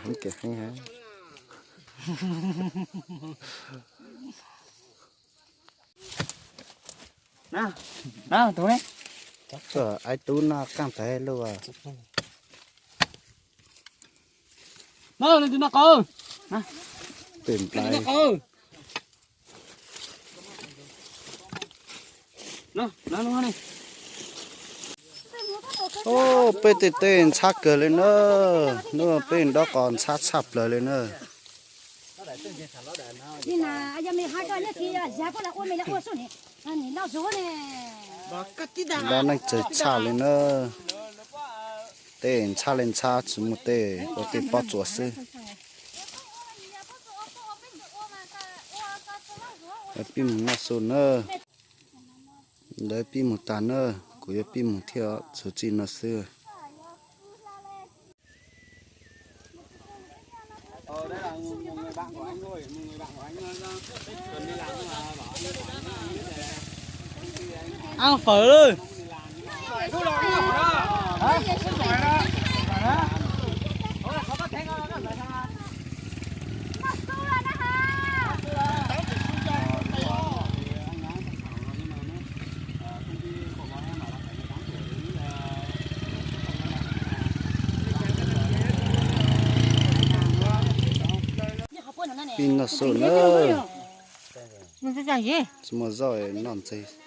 Heev tiag heev. Tus aib tub no qaaj tag luj. Pem nplai. Peb tej teb ntxhab kawg li na. Hnub peb dob qos ntxhab tshaj plaws li na. Dob neej txawg tshaj li na. Tej ntxhab li ntxhab tsis muaj tej, ua tej pob tsuas xwb. Pib mus noj su na. Ntawd pib mus tag na, kuv yuav pib mus thiab, txuas txij no xwb. Fawm lawm. Pib noj su na. Tsis muaj zaub noj ntxiv.